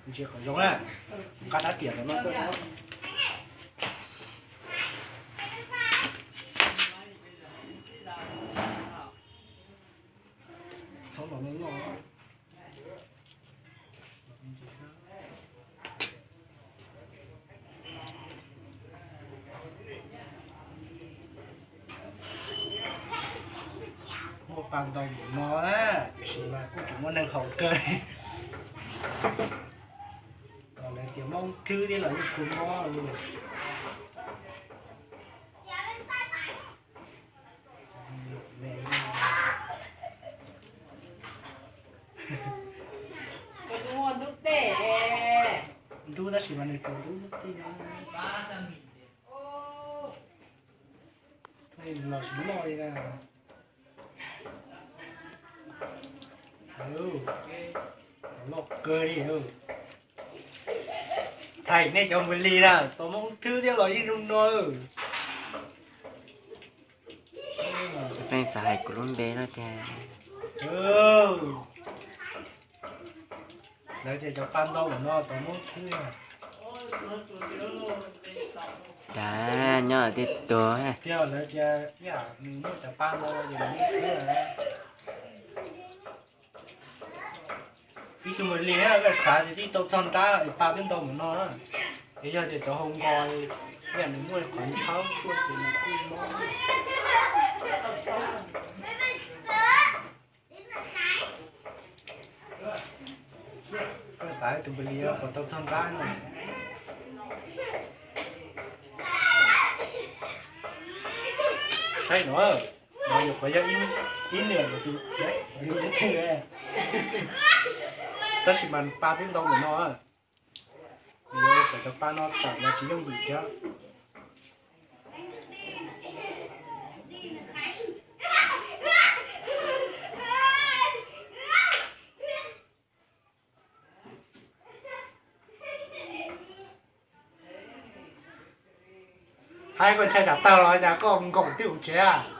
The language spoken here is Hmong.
Ntsia qhov zoo na, nqa dab tiam ntawm no tuaj. Txhob los me nyuam. Muaj pa ntau npaum no na, tiam sis mas kuj tseem muaj neeg haus kawg li. Kom lawv tias Hmoob Thwb thiab los yeej kua mob li. Ntub tab sis mas nws tseem ntub txij no. Los sis loj li na. Loj kawg li. Thaij nej cov npua li na, tau Hmoob Thwb thiab los yeej zoo no. Peb xav hais kuv lub npe no tiag. Lawv tias cov pa ntau npaum no tau Hmoob Thwb. Dav nyob tej tuag. Thiab lawv tias ib yam nws muaj cov pa ntau ces nws Hmoob Thwb. Ib tug npua li koj xav tias tib tau txog nrab es pa twb ntau npaum no na. Es yog tias cov hau nkos ib yam nws muaj qhov ntshawb tuaj ces nws kuj mob. Koj xav tus npua li puas tau txog nrab no. Saib no, no yog qhov yog ib nws tus, tab sis mas pa twb ntau npaum no. Yog kom cov pa no tawm los tsis yooj yim thiab. Hais koj ntshai tsam tawg los cas koj nkaum twb hauv tsev.